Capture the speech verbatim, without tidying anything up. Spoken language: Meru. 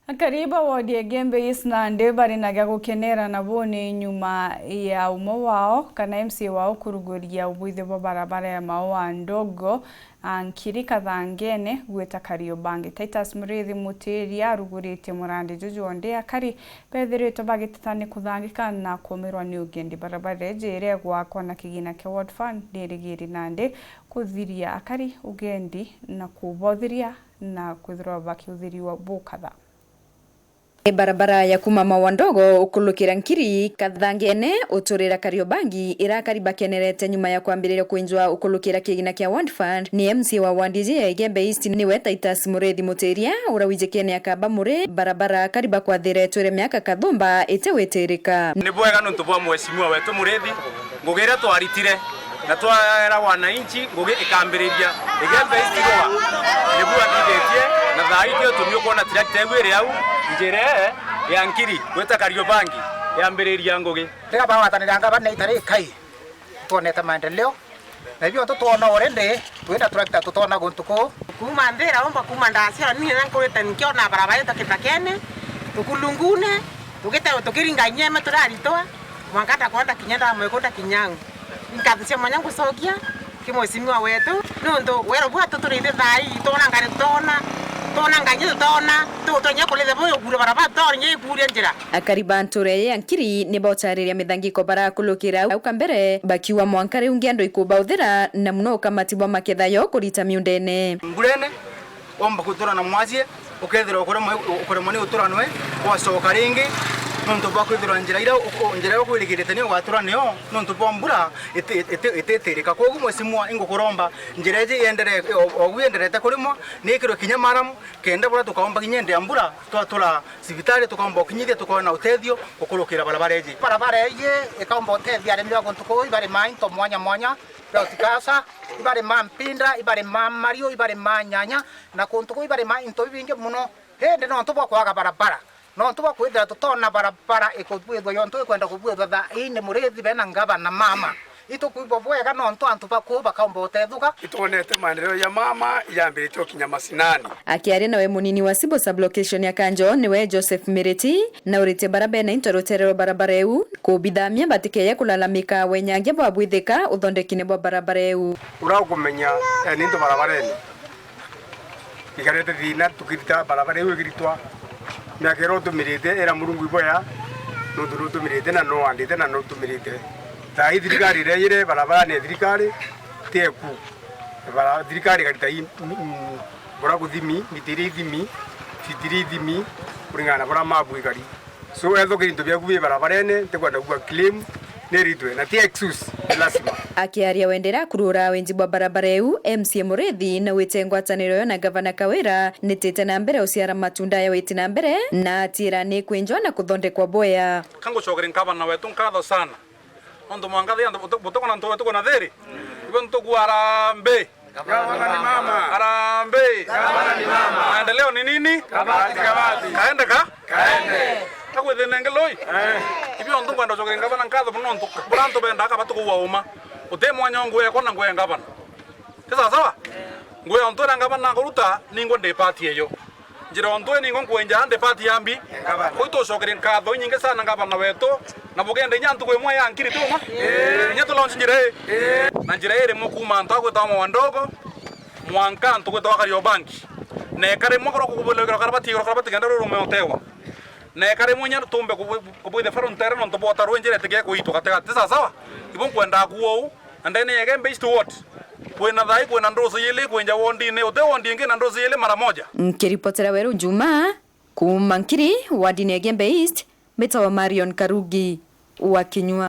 Akari ba wodi ya Igembe East nandi bari na gia gukenera nabo ni nyuma ya umwe wao kana M C A wao kuruguria ubwithio bwa barabara ya Maua Ndogo, a, Nkiri Kathangene gwita Kariobangi. Titus Muriithi Mutiria aruguritie murandi juju, ondi akari bethiritwe bagiteta ni kuthangika na kuumirwa ni ugendi. Barabara iji iria igwakwa na kigina kia Ward Fund ni irigiri nandi kuthiria akari ugendi na kubothiria na kwithirwa bakiuthiriwa bukatha. Ni barabara ya kuuma Maua Ndogo ukulukira Nkiri Kathangene uturira Kariobangi, iria akari bakenerete nyuma ya kwambiriria kwinjwa ukulukira kigina kia Ward Fund ni M C A wa ward iji ya Igembe East, niwe Titus Muriithi Mutiria, uria wijikene akaba muri barabara akari bakwathire itwire miaka kathumba itiwitirika. Ni bwega nontu bwa mheshimiwa wetu Muriithi, ngugi iria twaritire na twaera wananchi ngugi ikambiriria. Igembe East Road nibu athithitie, na thaa ii tio tumi ukwona tractor iu iri au, njira ya Nkiri gwita Kariobangi yambiriria ngugi. Riria bagwatanira ngavana itari ikai, twonete maendeleo, na ibio twona already twina tractor tutona guntu kuu. Kuuma nthira umba, kuuma ndaciara, ni na nkurite nkiona barabara ita Kithakene, tukulungune, tugite tukiringa nyeme turaritwa, mwanka ndakwenda kinya ndamwe kunda kinyangu. Nkatho cia mwanya ngucokia ki mheshimiwa wetu, nontu wero bwa tuturite thaa ii, twona ngari tutona, twona ngari tutona, tutonye kuritha buyo kure barabara, tutonye ikuria njira. Akari ba ntura ya Nkiri ni bocariria mithangiko barakulukira au kambere, bakiuga mwanka riu ngi andu ikubauthira, na muno ukamati bwa maketha yo kurita miundene. Ngurene, omba gutura na mwacie, ukethirwa ukuremwa, ukuremwa ni gutura nwe, gwacoka ringi, nontu bwa kwithirwa njira iria u-, u-, njira iria ukwirigirite ni ugatura nio, nontu bwa mbura iti-, iti-, ititirika. Kwogu mheshimiwa, ingukuromba njira iji ienderee, o-, ogu ienderete kurimwa, ni ikirwe kinya maramu, kenda buria tukaomba kinya indi ya mbura, twatura cibitari, tukaomba ukinyithia, tukoona utethio gukurukira barabara iji. Barabara iji ikaomba utethia arimi ba guntu kuu, ibarimaa into mwanya mwanya, bia utikasa, ibarimaa mpinda, ibarimaa mariu, ibarimaa nyanya, na kuntu kuu ibarimaa into bibingi muno. Indi nontu bwa kwaga barabara, nontu bwa kwithira tutona barabara ikubwithwa yontu ikwenda kubwithwa thaa ii ni Muriithi bena ngavana mama. Itukwigua bwega nontu antu ba kuu bakaomba utethuka. Itwonete maendeleo ya mama yambiritie ukinya macinani. Akiaria nawe munini wa Cibo Sub-Location ya Kanjo niwe Joseph Miriti, na uritie bara bena into rutere rwa barabara iu kubithamia batikeye kulalamika wenyangia bwa bwithika uthondekine bwa barabara iu. Uria ukumenya, eh, ni into barabarene. Ikarete thina tukirita barabara iu ikiritwa. Miaka iria utumirite ira Murungu iboya, nontu nutumirite na nuandite na nutumirite. Thaa ii thirikari iria iri barabarane ya thirikari ti eku. Bara-, thirikari ikarita i-, m-, m-, bura kuthimi, mita iria ithimi, fiti iria ithimi, kuringana na bura mabu ikari. So, ethukira into biaku bi barabarene, ntikwenda kugua claim, ni ritwe, na ti excuse, ni lazima. Akiaria wendera kurura wenji bwa barabara iu, M C A Muriithi na wite ngwataniro yo na Gavana Kawira nitite na mbere uciara matunda ya witi na mbere, na atira ni kwinjwa na kuthondekwa bwea. Kangucokere ngavana wetu nkatho sana. Nontu mwanka thi antu butu-, butukona ntu, butukona thiri. Ibo ntuku harambee. Gavana ni mama. Harambee. Gavana ni mama. Maendeleo ni nini? Kabati, kabati. Kaende ka? Kaende. Kakwithina ngi lui? Eh. Ibio ntu nkwenda ucokere ngavana nkatho mono ntu bura ntu bendaa kaba tukuua uma. Uti mwanya nguo yakwa na nguo ya ngavana. Ti sawa sawa? Nguo ya untu ira ngavana kuruta, ningwa ndi pati eyo. Njira untu ii ningwa nkwenja ndi pati ya mbi. Ngavana. Kwi tucokerie nkatho inyingi sana ngavana wetu, na bugenda inya ntuku imwe ya nkiri tuma. Ii. Inya tu launch njira ii. Ii. Na njira ii rimwe kuuma antu a gwitawa Maua Ndogo, mwanka antu gwitawa Kariobangi. Na eka rimwe korwa kubulekera karabati, iguru karabati kenda rurume utewa. Na eka rimwe inya tumbe kubu-, kubwithia faro ntere nontu bwa utarwe njira itike kuitwa gatigati. Sawa sawa? Ibo nkwendaa kuua uu. Na ndene ya Igembe East Ward, kwina thai, kwina ndusu ili, kwinja wondine, uti wondi ingi na ndusu ili mara moja. Nkiripotera Weru Juma, kuuma Nkiri, wardini ya Igembe East, mbitawa Marion Karugi wa Kinyua.